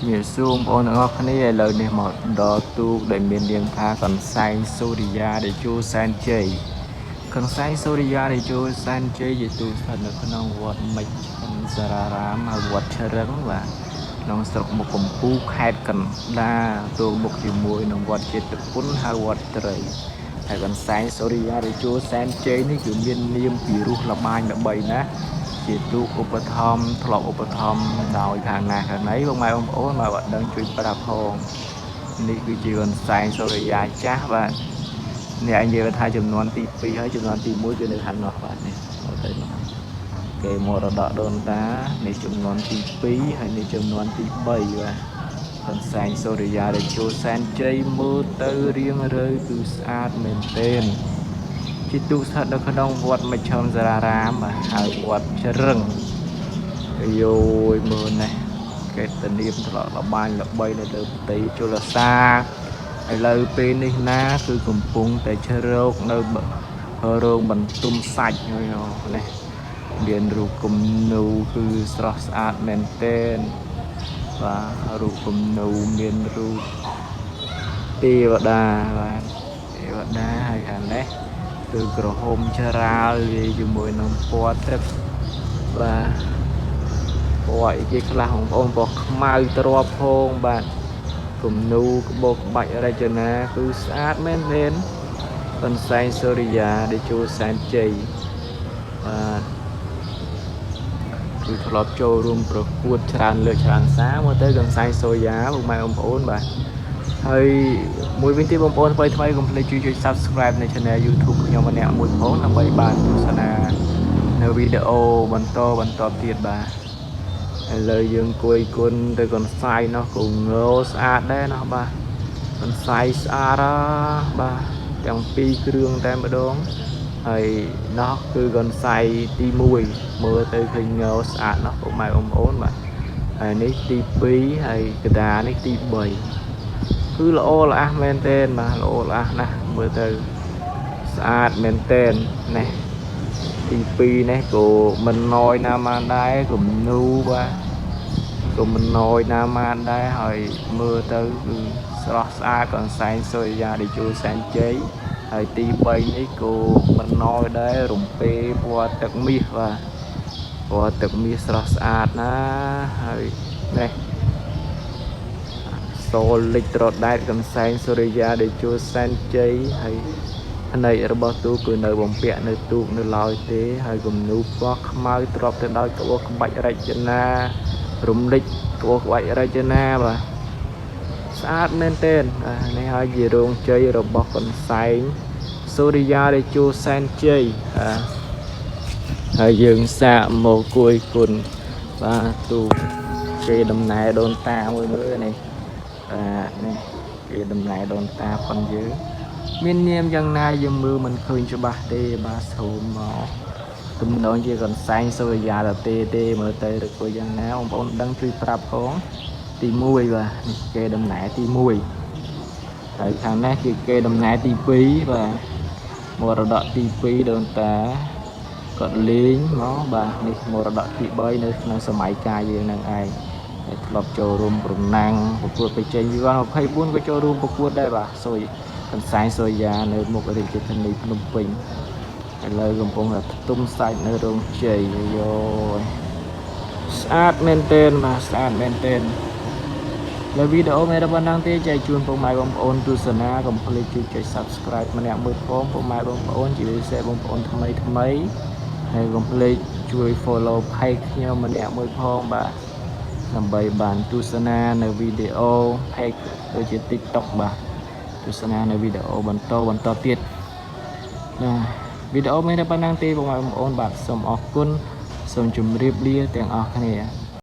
ជំរាបសួរបងប្អូនទាំងអស់គ្នាឥឡូវនេះមកដល់ទូកដែលមាននាមថាកន្សែងសូរិយាតេជោសែនជ័យកន្សែងសូរិយាតេជោសែនជ័យជាទូកស្ថិតនៅក្នុងវត្តមជ្ឈិមសាររាមហើយវត្តជ្រឹងបាទក្នុងស្រុកមុខកំពូលខេត្តកណ្ដាលទូកមុខជាមួយនឹងវត្តចេតពុនហើយវត្តត្រីហើយកន្សែងសូរិយាតេជោសែនជ័យនេះគឺមាននាមពីរោះល្បាញល្បីណាស់ ជាទូកឧបត្ថម្ភធ្លាប់ឧបត្ថម្ភដោយខាងណាខាងណីបងម៉ែបងប្អូនមកអត់ដឹងជួយប្រាប់ផងនេះគឺជាកន្សែងសូរិយាចាស់បាទនេះអញនិយាយថាចំនួនទី2ហើយចំនួនទី1គឺនៅខាងនោះបាទនេះមកទៅនោះគេមរតកដូនតានេះចំនួនទី2ហើយនេះចំនួនទី3បាទកន្សែងសូរិយាដែលចូលសែនជ័យមើលទៅរៀងរើគឺស្អាតមែនទែន ជាទូកស្ថិតនៅក្នុងវត្តមជ្ឈិមសារារាមបាទហើយវត្តជ្រឹងយោយមើលនេះកេតនាមធ្លាក់លបាញល្បីនៅលើផ្ទៃជលសាឥឡូវពេលនេះណាគឺកំពុងតែជ្រោកនៅរោងបន្ទុំសាច់ហើយនេះមានរូបគំនូគឺស្រស់ស្អាតមែនទែនបាទរូបគំនូមានរូបទេវតាបាទទេវតាហើយខាងនេះ គឺក្រហមច្រាលលាយជាមួយនឹងពណ៌ទឹកបាទពណ៌អីគេខ្លះបងប្អូនពណ៌ខ្មៅទ្របផងបាទគំនូក្បោក្បាច់រចនាគឺស្អាតមែនទែនកន្សែងសូរិយាតេជោសែនជ័យបាទគឺធ្លាប់ចូលរួមប្រកួតច្រើនលើកច្រើនសារមកទៅកន្សែងសូរិយាពុកម៉ែបងប្អូនបាទហើយមួយវិញទៀតបងប្អូនថ្មីថ្មីកុំភ្លេចជួយចុច Subscribe នៅ Channel YouTube ខ្ញុំម្នាក់មួយផងដើម្បីបានទស្សនានៅវីដេអូបន្តបន្តទៀតបាទឥឡូវយើងគួយគុណទៅកន្សែងនោះក៏ងោស្អាតដែរណោះបាទកន្សែងស្អាតបាទទាំងពីរគ្រឿងតែម្ដងហើយនោះគឺកន្សែងទី1មើលទៅឃើញងោស្អាតណោះពុកម៉ែបងប្អូនបាទហើយនេះទី2ហើយកដានេះទី3គឺល្អល្អះមែនទែនបាទល្អល្អះណាស់មើលទៅស្អាតមែនទែននេះទី2នេះក៏មិនណយណាបានដែរគំនូបាទក៏មិនណយណាបានដែរហើយមើលទៅគឺស្រស់ស្អាតកន្សែងសូរិយាតេជោសែនជ័យហើយទី3នេះក៏មិនណយដែររំពេពណ៌ទឹកមាសបាទពណ៌ទឹកមាសស្រស់ស្អាតណាហើយនេះ សូលលិចត្រដែតកន្សែងសូរិយាតេជោសែនជ័យហើយភ្នែករបស់ទូកគឺនៅបំពាក់នៅទូកនៅឡើយទេហើយគំនូពណ៌ខ្មៅទ្របទៅដោយក្បោះក្បាច់រចនារំលេចក្បោះក្បាច់រចនាបាទស្អាតមែនទែនបាទនេះហើយជារោងជ័យរបស់កន្សែងសូរិយាតេជោសែនជ័យបាទហើយយើងសាកមកគួយគុណបាទទូកគេដំណែដូនតាមួយមើលនេះ បាទនេះគេដំណែដូនតាប៉ុនយើងមាននាមយ៉ាងណាយើងមើលមិនឃើញច្បាស់ទេបាទសូមមកទំនងជាកន្សែងសូរិយាតទេទេមើលទៅឬក៏យ៉ាងណាបងប្អូនដឹងជួយប្រាប់ផងទី1បាទនេះគេដំណែទី1ហើយខាងនេះគឺគេដំណែទី2បាទមរតកទី2ដូនតាគាត់លេងមកបាទនេះមរតកទី3នៅក្នុងសម័យកាលយើងនឹងឯង ហើយធ្លាប់ចូលរួមប្រណាំងប្រកួតប្រជែង2024ក៏ចូលរួមប្រកួតដែរបាទសុយកន្សែងសូយ៉ានៅមុខរាជធានីភ្នំពេញឥឡូវកំពុងតែផ្ទុំសាច់នៅរោងជ័យយោយស្អាតមែនទែនបាទស្អាតមែនទែនលើវីដេអូមានតែប៉ុណ្ណឹងទេចែកជូនពុកម៉ែបងប្អូនទស្សនាកុំភ្លេចជួយចុច Subscribe ម្នាក់មួយផងពុកម៉ែបងប្អូនជាពិសេសបងប្អូនថ្មីថ្មីហើយកុំភ្លេចជួយ Follow Page ខ្ញុំម្នាក់មួយផងបាទ ដើម្បីបានទស្សនានៅវីដេអូ page ដូចជា TikTok បាទទស្សនានៅវីដេអូបន្តបន្តទៀតណាវីដេអូមានតែប៉ុណ្ណឹងទេបងប្អូនបាទសូមអរគុណសូមជម្រាបលាទាំងអស់គ្នា។